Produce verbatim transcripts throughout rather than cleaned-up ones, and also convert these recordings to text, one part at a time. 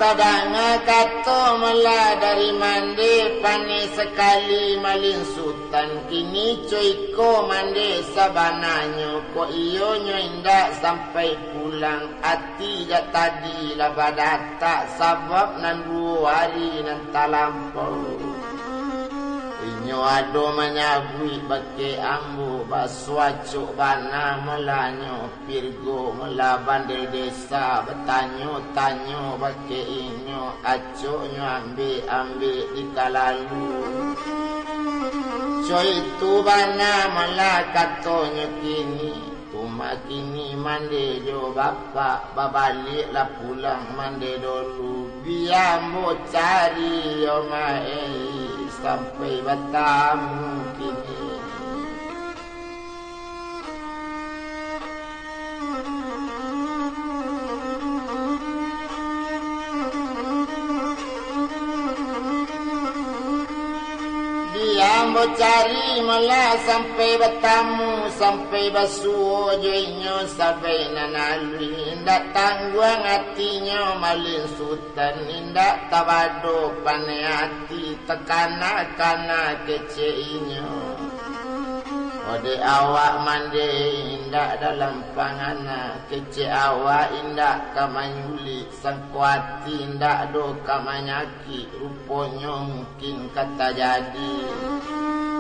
Danga kato malah dari mande, paneh sakali malin Sutan. Kini co iko mande, sabananyo kok iyo nyo indak sampai pulang. Ati jak tadi lah badatak, sabab nan duo ari nan talampau. Inyo ado manyabuik bakeh ambo, baso acok bana malah nyo. Pirgo malah bandel desa, batanyo-tanyo bakeh inyo, acoknyo ambek-ambek dikalalu. Co itu bana malah katonyo kini, tuma kini mande jo bapak, babaliaklah pulang mande dolu. Bia ambo cari yo maeh, sampai batamu kini. Di ambo cari malah sampai batamu, sampai basuo jo inyo sabai nan alui. Indak tangguang atinyo malin Sutan, indak tabado paneh ati, takana-kana kecek inyo. Odeh awak mande indak dalam pangana, kecek awak indak ka manyulik, sangko ati indak doh ka manyakik, ruponyo mungkin ka tajadi.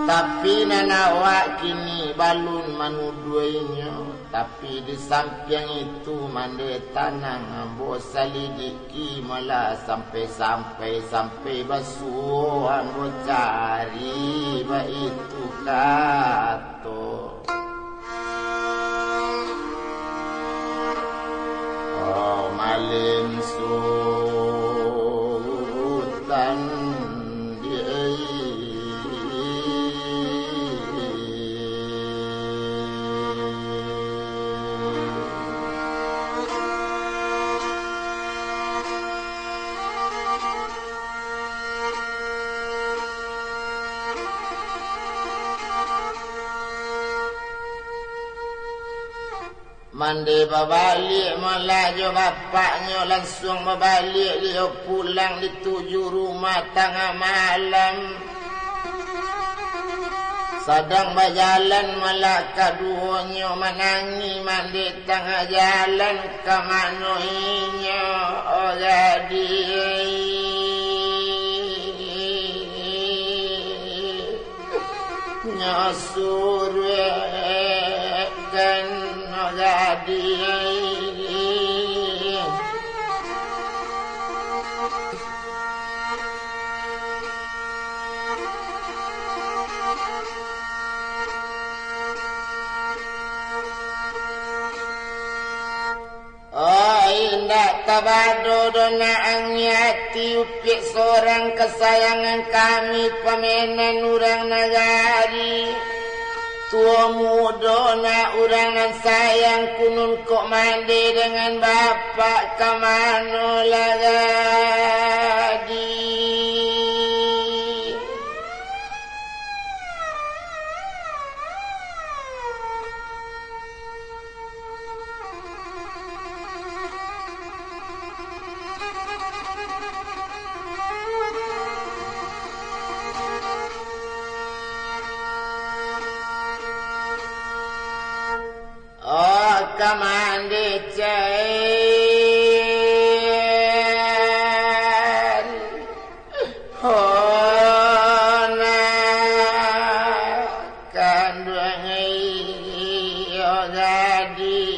Tapi nan awak kini balun manuduah inyo, tapi di sampiang itu mande tanang ambo salidik. Ki malah sampai-sampai, sampai basuo ambo cari baitu kato. Oh, malin Sutan di Mande babaliak malah jo bapaknyo, lansuang babaliak liau pulang di tujuah rumah tangah malam. Sadang bajalan malah kaduonyo, manangih mande tangah jalan, ka mano inyo, oh gadih. Nyo suruahkan gadih. Oh, indak tabado doh nak angih ati, upiak sorang kasayangan kami, pamenan urang nagari. Tuo mudo nak urang nan sayang, kunun kok mande dengan bapak, ka mano lah gadih. Oh, ka mande cairan. Oh, nak kanduang iyo gadih.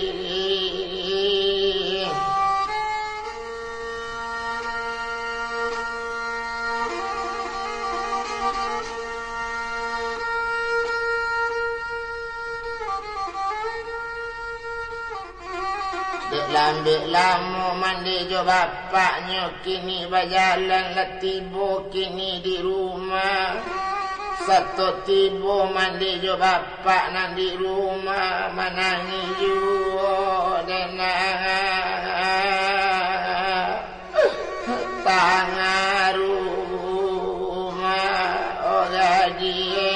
Dek lambek lamo mande jo bapaknyo, kini bajalan lah tibo kini di rumah. Sato tibo mande jo bapak nan di rumah, manangih juo dek nan tangah rumah, oh gadih.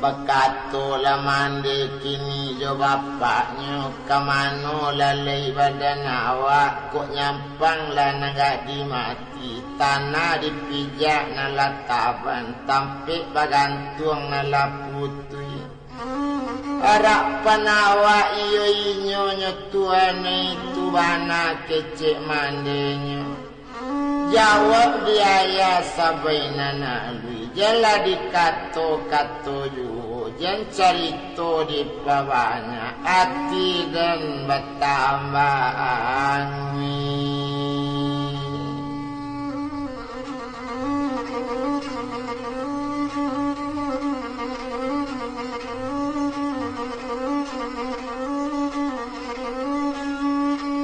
Bakatolah mande kini jo bapaknyo, ka mano lalai badan awak, kok nyampang lah nan gadih mati, tanah dipijak nan lah taban, tampek bagantuang nan lah putuih. Arapan awak iyo inyo nyo tuan itu bana kecek mandenyo. Jawab di ayah sabaik nan alui, janlah dikato-kato juo, jan carito dipabanyak, ati den batambah angui.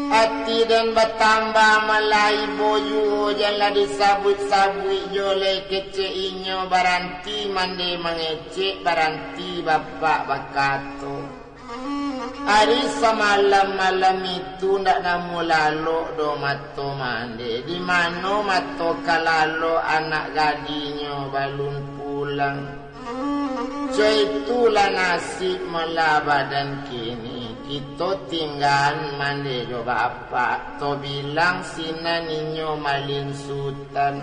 Ati den batambah malai boyo, janlah disabuik-sabuik jo lai kecek inyo baranti mande mangecek, baranti bapak bakato. Ari samalam malam itu ndak namuah lalok doh mato mande, di mano mato ka lalok anak gadihnyo balun pulang. Co itulah nasib mela badan kini, kito tinggaan mande jo bapak, to bilang sinan inyo malin sutan.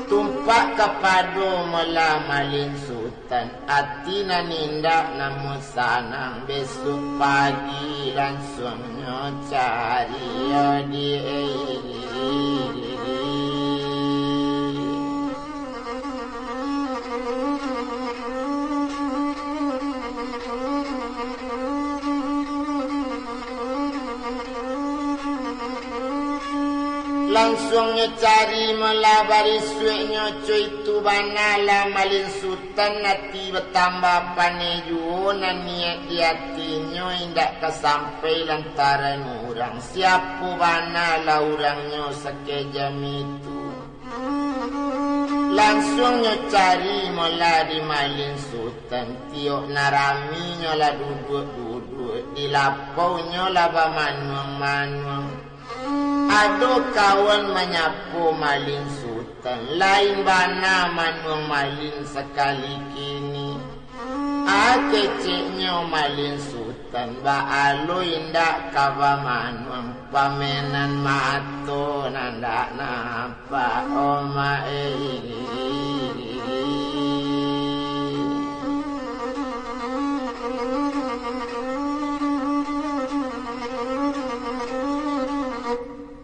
Tumpak kapado mela malin sutan, ati nan indak namuah sanang, besok pagi lansuangnyo cari yo di. Lansuangnyo cari mela barisuaknyo, co itu bana lah malin sutan, ati batambah paneh juo, nan niaik di atinyo indak ka sampai lantaran urang, siapo bana lah urangnyo sakejam itu. Lansuangnyo cari mela di malin sutan, tiok nan rami nyo lah duduak-duduak, di lapaunyo lah bamanuang-manuang. Ado kawan manyapo malin sutan, lain bana manuang malin sakali kini. A keceknyo malin sutan, baa lo indak ka bamanuang, pamenan mato nan dak nampak, omak e.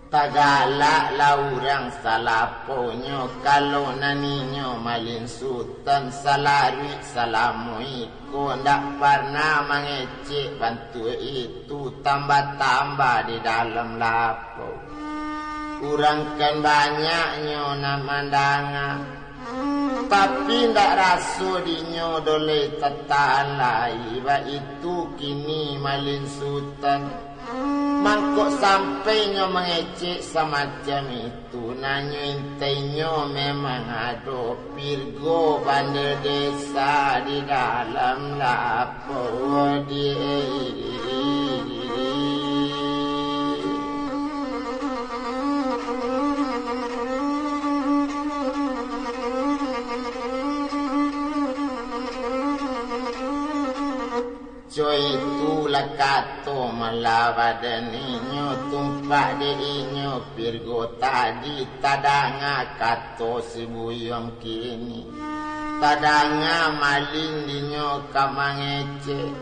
Tagalaklah urang salaponyo, kalau nan inyo malin sutan, salaruik salamo iko, ndak parnah mangecek bantuak itu, tambah-tambah di dalam lapau. Urang kan banyaknyo nan mandanga, tapi ndak raso dinyo doh lai tatahan lai, baitu kini malin sutan. Mangko sampai nyo mangecek samacam itu, nan nyo intainyo memang ado Pirgo Bandel Desa di dalam lapau di. Co itulah kato mala badan inyo, tumpak dek inyo Pirgo tadi, tadanga kato si Buyuang kini. Tadanga malin dinyo ka mangecek.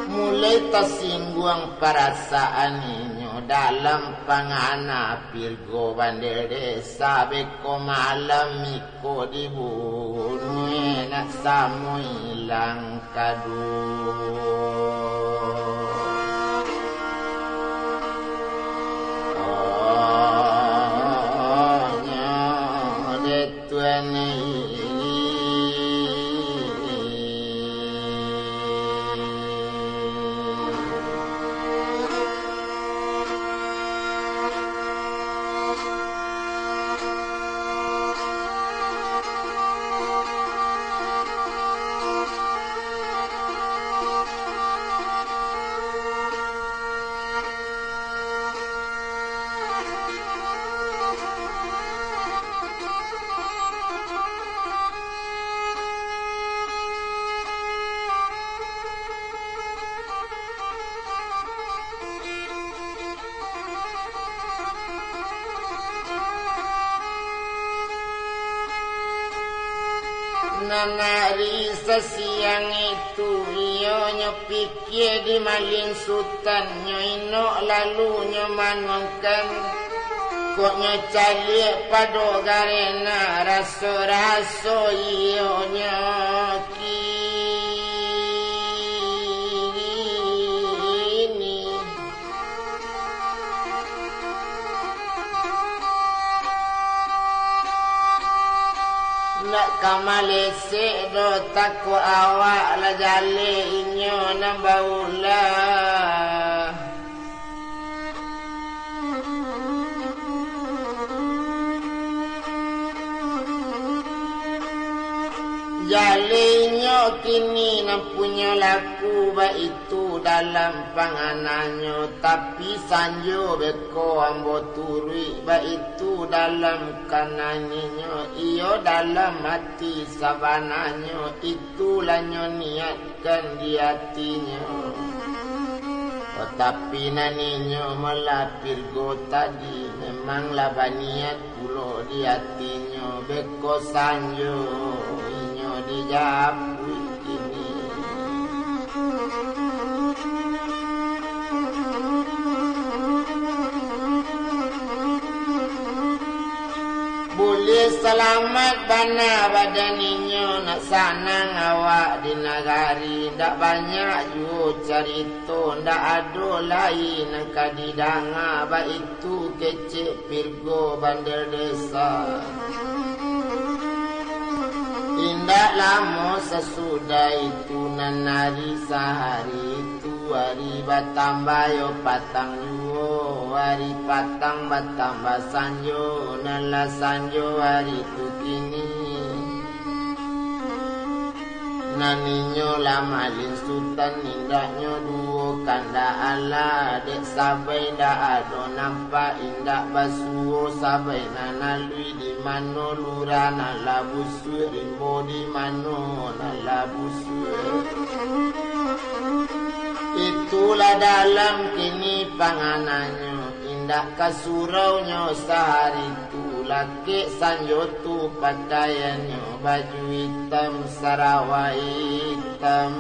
Mulai tasingguang parasaan inyo dalam pangana Pirgo Bandel Desa, beko malam ko dibunuah nak samo ilang kaduo. Oh, nyo dek tuan ini. Nan ari sasiang itu, iyonyo pikia di Malin Sutan, nyo inok lalu nyo manuangkan, kok nyo caliak pado garena, raso-raso iyonyo kini. Ndak ka malesek doh, tako awak lah jaleh inyo nan baulah. Jaleh inyo kini nan punyo laku, baitu dalam pangananyo, tapi sanjo beko ambo turuik, baitu dalam kananyo, iyo dalam ati sabananyo, itulah nyo niatkan di atinyo. Oh, tapi nan inyo malah Pirgo tadi, memang lah baniat pulo di atinyo, beko sanjo inyo dijapuik kini. Buliah salamaik bana badan inyo, nak sanang awak di nagari, ndak banyak juo carito, ndak ado lai nan ka didanga, baitu kecek Pirgo Bandar Desa. Indak lamo sasudah itu, nan ari sahari tu, ari batambah yo patang juo, ari patang batambah sanjo, nan lah sanjo ari tu kini. Nan inyo lah Malin Sutan, indaknyo duo kandak alah, dek sabai indak ado nampak, indak basuo sabai nan alui, di mano lurah nan lah busuak, rimbo di mano nan lah busuak. Itulah dalam kini pangananyo, indak ka suraunyo sahari tu, lakek sanjo tu pakaiannyo baju itam, sarawa itam.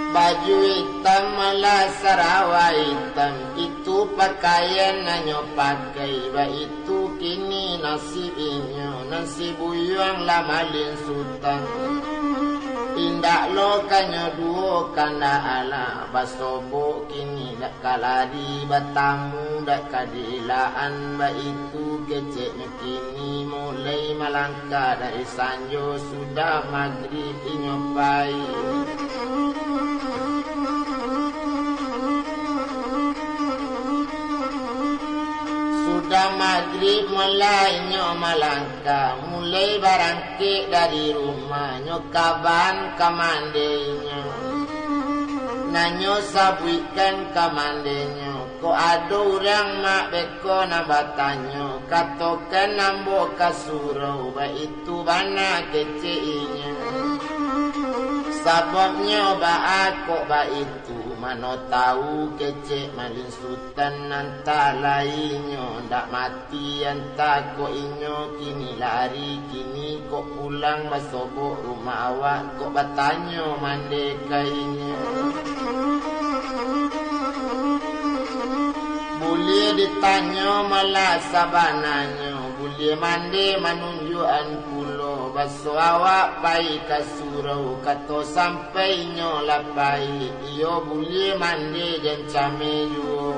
Baju itam, malah sarawa itam, itu pakaian nan nyo pakai, baitu kini nasib inyo, nan si Buyuang lah Malin Sutan. Indak lo ka nyo duo kandak alah, basobok kini dak ka lari batamu, dak ka diilaan, baitu keceknyo kini mulai malangkah dari sanjo, sudah magrib inyo pai. Sudah magrib mulai inyo malangkah, mulai barangkek dari rumah, nyo kaban ka mande inyo. Nan nyo sabuikkan ka mande inyo, kok ado urang mak beko nan batanyo, katokan ambo ka surau, baitu bana kecek inyo. Sababnyo baa kok baitu, mano tau kecek Malin Sutan, antah lai inyo ndak mati, antah kok inyo kini lari, kini kok pulang basobok rumah awak, kok batanyo mande ka inyo. Buliah ditanyo malah sabananyo, buliah mande manunjuakan pulo, baso awak pai ka surau, kato sampai inyo lah pai, iyo buliah mande jan cameh juo.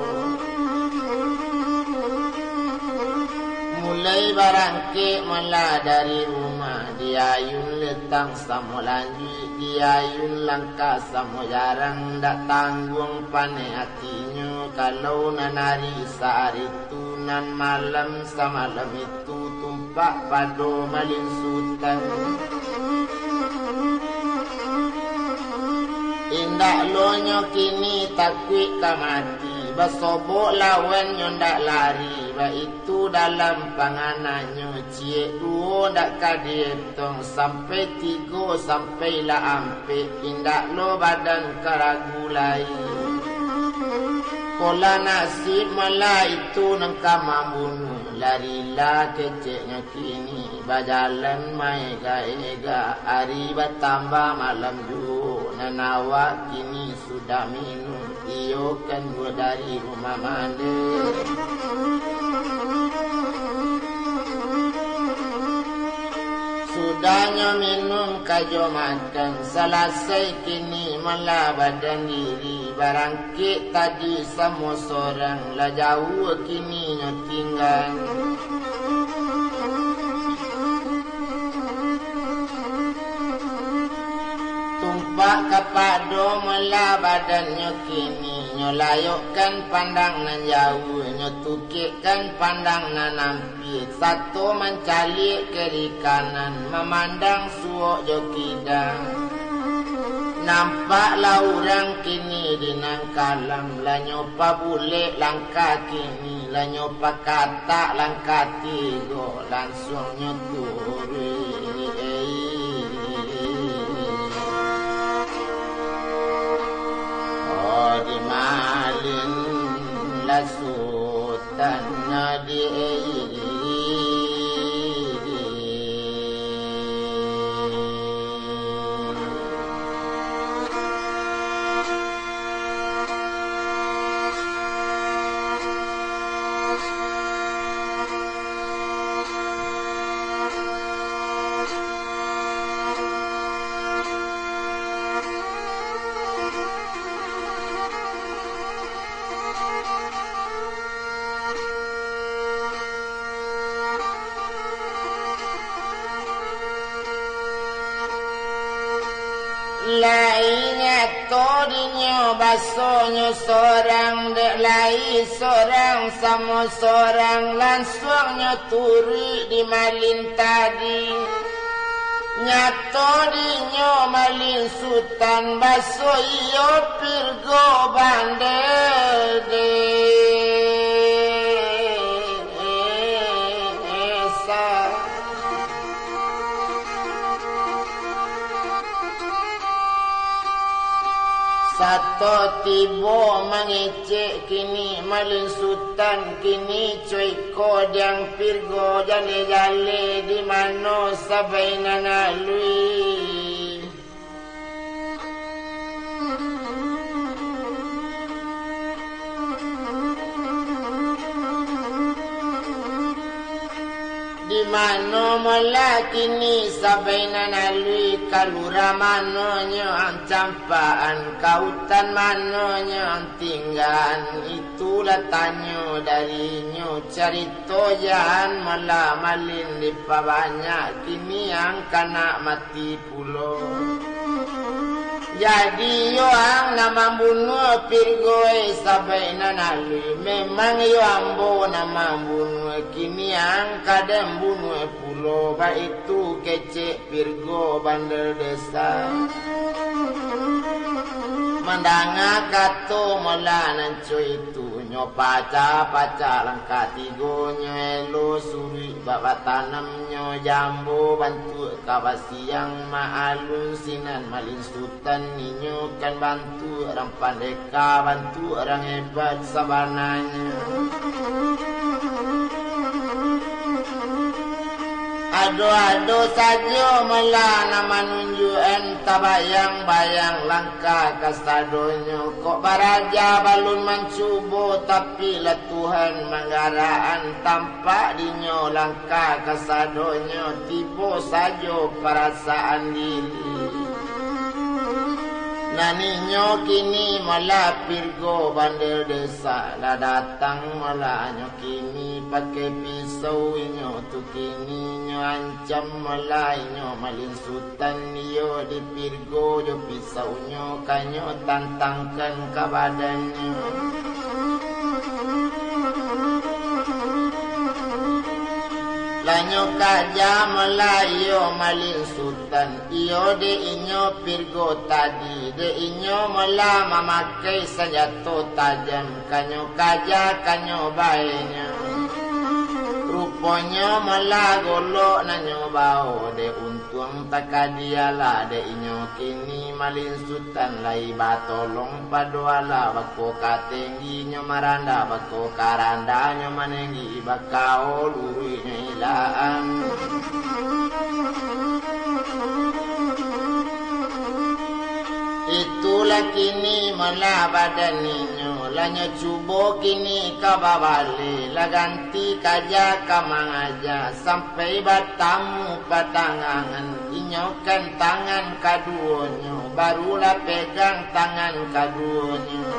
Mulai barangkek malah dari rumah, diayun letang samo lanjuik, diayun langkah samo jarang, dak tangguang paneh atinyo, kalau nan ari sahari tu, nan malam samalam itu, tumpak pado Malin Sutan. Indak lo nyo kini takuik ka mati, Basobok lawan nyo ndak lari, baitu dalam pangananyo, ciek duo ndak ka dietong, sampai tigo, sampai lah ampek, indak lo badan ka ragu lai. Pola nasib malah itu nan ka mambunuh, larilah keceknyo kini, bajalan maegak-egak, ari batambah malam juo, nan awak kini sudah minum, iyo kan duo dari rumah mande. Sudahnyo minum kajo makan, salasai kini malah badan diri, barangkek tadi samo sorang, lah jauah kini nyo tingga. Tumpak kapado malah badannyo kini, nyo layokkan pandang nan jauah, nyo tukekkan pandang nan ampia, sato mancaliak kiri kanan, mamandang suok jo kidang. Nampaklah urang kini di nan kalam, lah nyo pabulek langkah kini, lah nyo pakatak langkah tigo, langsuang nyo turuik. Oh, di malin lah Sutan di Lai nyato dinyo basonyo sorang, dek lai sorang samo sorang, lansuang nyo turuik di malin tadi. Nyato dinyo malin Sutan, baso iyo Pirgo Bandar Desa. Sato tibo mangecek kini malin Sutan, kini coiko diang Pirgo jale-jale, di mano sabaina nak lui. Di mano malah kini sabaina nak lui, ka lurah manonyo ang campakan, ka utan manonyo ang tinggaan, itulah tanyo darinyo, carito jan malah malin dipabanyak, kini ang ka nak mati pulo. Jadi iyo ang nan mambunuah Pirgo, eh, sabaina nak lui. Memang iyo ambo nan mambunuah, kini ang ka den bunuah pulo, baitu kecek Pirgo Bandar Desa. Mandanga kato malah nan co itu, nyo pacah-pacah langkah tigo, nyo elo suruik bak batanam, nyo jambo bantuak ka basiang, maalun sinan malin Sutan, inyo kan bantuak urang pandeka, bantuak urang hebat sabananyo. Ado-ado sajo malah nan manunjuakan, tabayang-bayang langkah kasadonyo. Kok baraja balun mancubo, tapi lah Tuhan manggarakan, tampak dinyo langkah kasadonyo, tibo sajo parasaan diri. Nan inyo kini malah Pirgo Bandar Desa, lah datang malah nyo kini pakai pisau, inyo tu kini nyo ancam malah inyo malin Sutan, iyo di Pirgo jo pisaunyo ka nyo tantangkan ka badannyo. Kanyo kaja malah iyo Malin Sutan, iyo dek inyo Pirgo tadi, dek inyo malah mamakai sanjato tajam, kanyo kaja, kanyo baenyo. Ruponyo malah golok nan nyo bao, dek untuang takadialah dek inyo kini Malin Sutan lai batolong pado Allah, bako ka tengginyo marandah, bako ka randahnyo manenggi, bakao luruihnyo ilaan. Itulah kini malah badan inyo, lah nyo cubo kini ka babali, lah ganti kaja ka mangaja, sampai batamu patanggangan, inyo kan tangan kaduonyo, barulah pegang tangan kaduonyo.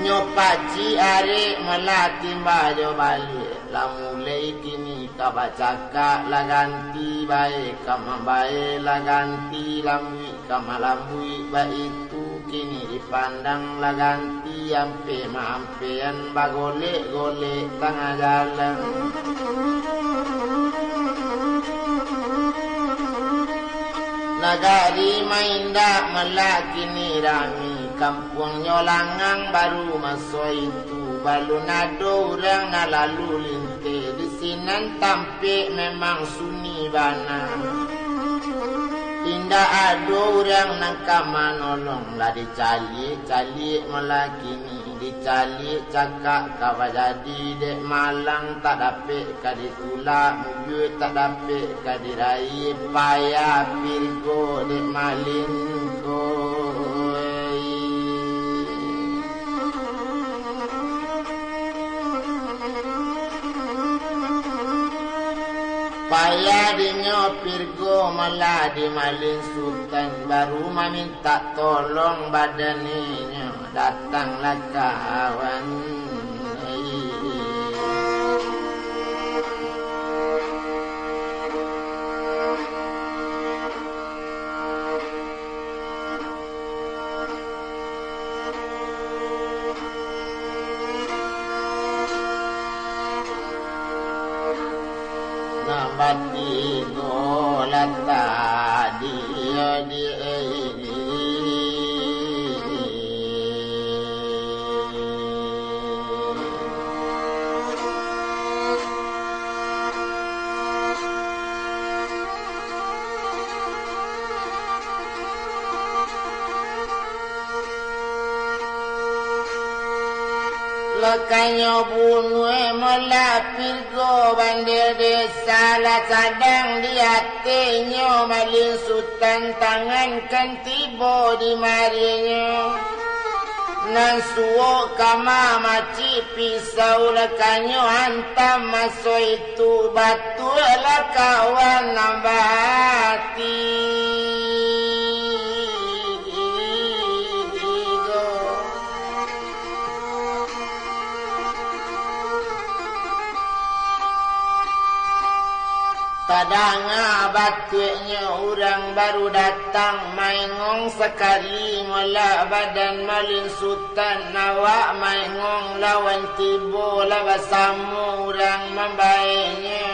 Nyo pacik arek malah timba jo baliak, lah mulai kini ka bacakak, lah ganti bae ka mambae, lah ganti lambuik ka malambuik, baitu kini dipandang, lah ganti ampek maampekan, bagolek-golek tangah jalan. Nagari maindak malah kini rami, kampuangnyo langang baru maso itu, balun ado urang nan lalu linteh, di sinan tampek memang sunyi bana. Indak ado urang nan ka manolong, lah dicaliak-caliak malah kini, dicaliak cakak ka bajadi, dek malang tak dapek ka ditulak, mujua tak dapek ka diraih, payah Pirgo dek Malin ko. Payah dinyo Pirgo malah di Malin Sutan, baru mamintak tolong badan inyo, datanglah kawan. Nan batigo latak di, di, di. Lah kanyo bunuah malah Pirgo bandeh desa, lah sadang di atinyo Malin Sutan, tangan kan tibo di marinyo. Nan suok ka mamacik pisau, lah kanyo antam maso itu, batuaklah kawan nan batigo. Tadanga batuaknyo urang baru datang, maengong sakali malah badan Malin Sutan, awak maengong lawan tibo lah basamo urang mambaenyo.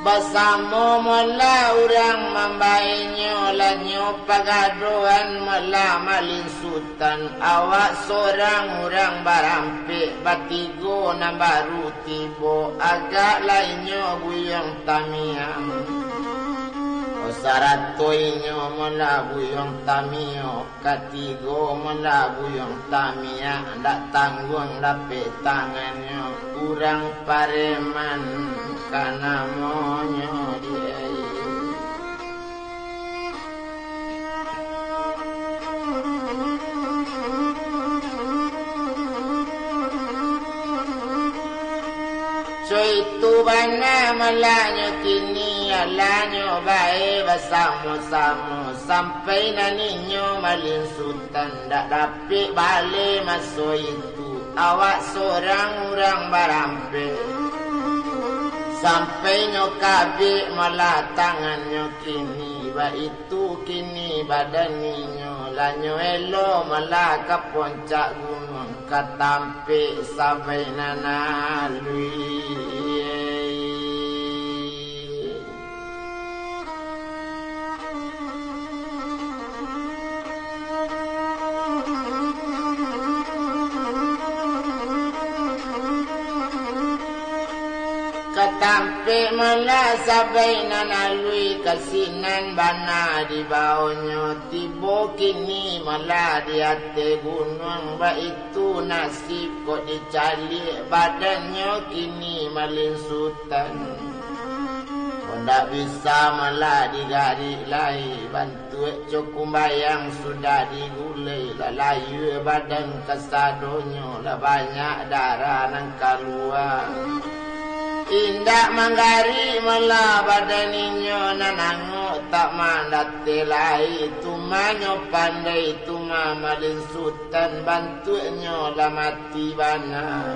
Basamo malah urang mambaenyo, lah nyo pagadoan malah Malin Sutan, awak sorang urang barampek, batigo nan baru tibo, agak lah inyo buyuang tamiang. Oh, sarato inyo malah buyuang tamiang, katigo malah buyuang tamiang, ndak tangguang dapek tangannyo, urang pareman ka namonyo di ai. Co itu bana malah nyo kini, alah nyo bae basamo-samo, sampai nan inyo Malin Sutan ndak dapek baleh maso itu. Awak sorang urang barampek. Sampai nyo kabek malah tangannyo kini, baitu kini badan inyo, lah nyo elo malah ka poncak gunuang, ka tampek sabai nan aluih. Ka tampek malah sabai nan aluih, ka sinan bana dibaonyo, tibo kini malah di ateh gunuang, baitu nasib kok dicaliak, badannyo kini malinsutan. Kok ndak bisa malah digarik lai, bantuak co kumbayang sudah digulai, lah layua badan kasadonyo, lah banyak darah nan kalua. Indak manggarik malah badan inyo, nan angok tak mandateh lai, tumanyo pandai, tuma malinsutan, bantuaknyo lah mati bana.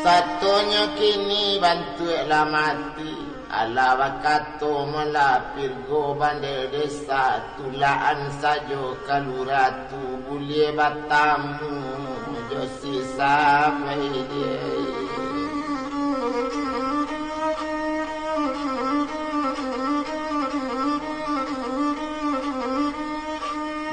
Satonyo kini bantuak lah mati. Alah bakato malah pirgo bandel desa, tulakan sajo ka lurah tu, buliah batamu jo si sabai deh.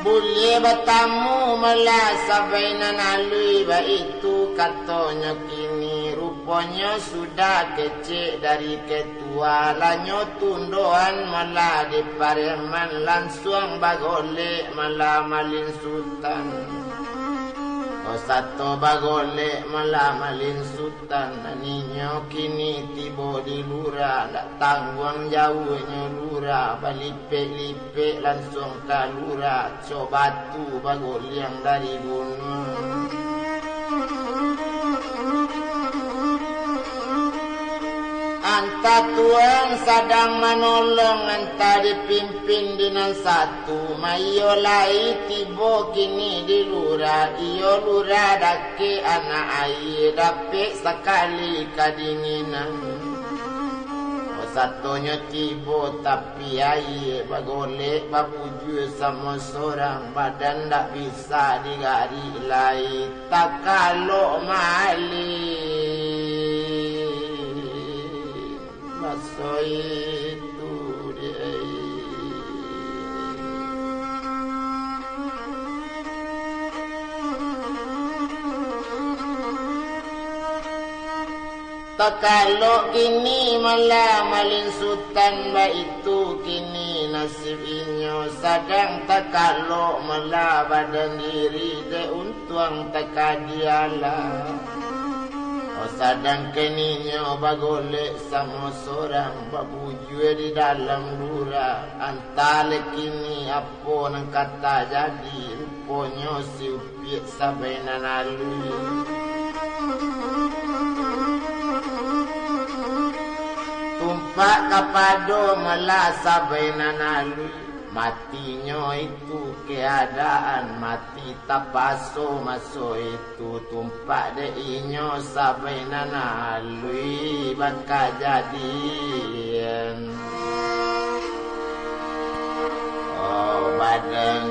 Buliah batamu malah sabai nan aluih, baitu katonyo kini, ruponyo sudah kecek dari ketua, lah nyo tundoan malah di pareman, lansuang bagolek malah malinsutan. Kok sato bagolek malah malinsutan, ninyo kini tibo di lurah, ndak tangguang jauahnyo lurah, balipek-lipek lansuang ka lurah, cok batu bagoliang dari gunuang. Antah Tuhan sadang manolong, antah dipimpin di nan satu, ma iyo lai tibo kini di lurah, iyo lurah dakek anak aia, dapek sakali kadinginan. Satonyo tibo tapi aia, bagolek babujua samo sorang, badan ndak bisa digarik lai, takalok malin maso itu deh. Takalok kini malah malinsutan, baitu kini nasib inyo, sadang takalok malah badan diri, dek untuang takadialah. Oh, sadangkan inyo bagolek samo sorang, babujua di dalam lurah, antah lai kini apo nan ka tajadi, ruponyo si Upiak sabai nan aluih. Tumpak kapado malah sabai nan aluih. Matinyo itu keadaan mati tapaso maso itu, tumpak dek inyo sabai nan aluih bakajadian. Oh, badan